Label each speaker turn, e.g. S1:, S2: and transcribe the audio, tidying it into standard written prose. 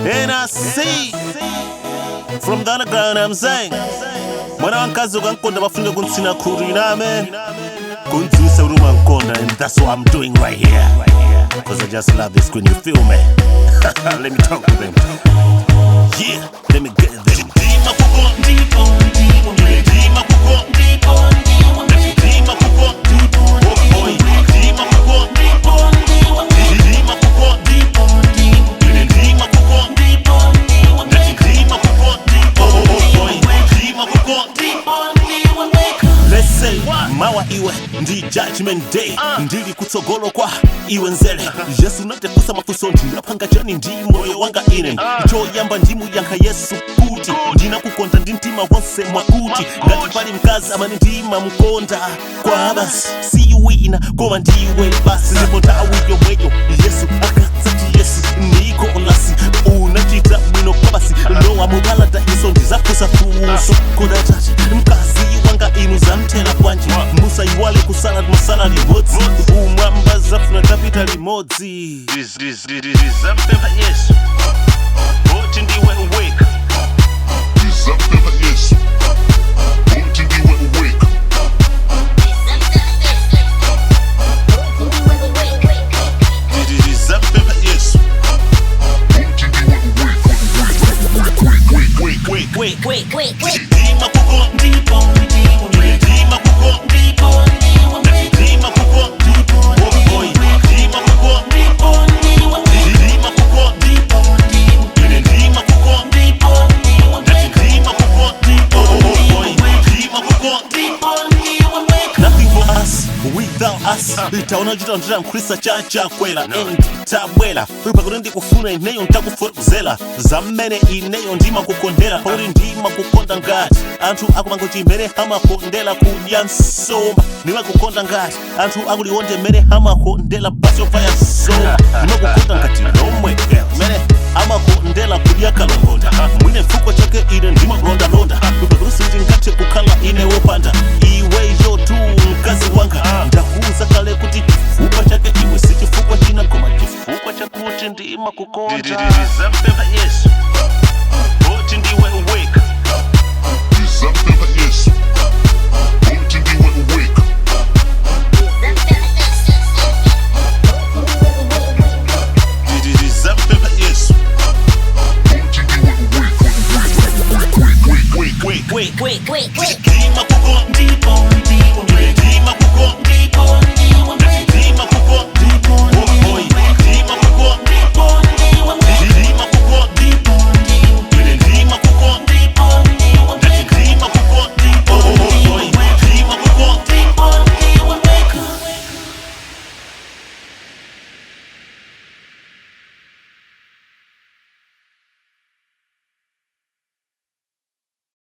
S1: And I see from the underground, I'm saying mwana wankazi ukankonda bafunga kuntsina khulu, you know what I mean? Kuntsisa uri umankonda, and that's what I'm doing right here, 'cause I just love this queen, you feel me? Let me talk to them. Yeah, let me get them. Ndima kuko ndima kuko ndima kuko oh boy ndima kuko ndima kuko ndima kuko ndima kuko oh boy ndima kuko. Let's say mawa iwe ndi judgment day, ndili kutsogolo kwa iwe nzele Yesu natefusa mafuso ndinapanga chani ndi moyo wanga ine. Choyamba ndimuyankha Yesu kuti ndinakukonda ndi mtima wonse, mwakuti ngati pali mkazi amene ndimamkonda kwa basi si wina koma ndiwe basi. Ndipo nthawi yomweyo Yesu akadzati, "Yesu Nikolasi, unachita bwino kwa basi, lowa muparadaiso." Ndizafusa funso, kodatati mkazi wanga inu zamthera bwanji? Musayiwale kusala masala limodzi, umwamba zafuna tapita limodzi. Ndizampempha Yesu kuti ndiwe weka.
S2: Ndizampempha Yesu kuti ndiwe weka.
S1: Ndizampempha Yesu
S2: kuti ndiwe weka. Wake, wake, wake, wake.
S1: Wake, wake. Ndima kuko ndima kuko ndima kuko oh boy ndima kuko ndima kuko ndima kuko ndima kuko oh boy ndima kuko. Nothing for us without us. Taona chita nditankhulisa chachakwera and tabwera pakuti ndikufuna ineyo ntakufotozela zamene ineyo ndimakukondera, pakuti ndimakukonda ngati anthu akumango chimene amakondera kudya nsomba. Ndimakukonda ngati anthu akuliwonde mmene amakondera basi yopaya nsomba. Ndimakukonda ngati lomwe mene amakondera kudya kalongonda. Mwine mfuko chake ine ndimakulondalonda, pakuti sindingathe kukhala ine wopanda iweyo tu mkazi wanga. Ndakuuza kale kuti chifukwa chake iwe si chifukwa china koma chifukwa chakuti ndimakukonda. Ndizampempha Yesu kuti ndiwe weka.
S2: Ndizampempha Yesu kuti ndiwe weka.
S1: Ndizampempha Yesu
S2: kuti ndiwe weka. Wake, wake, wake.
S1: Wake, wake.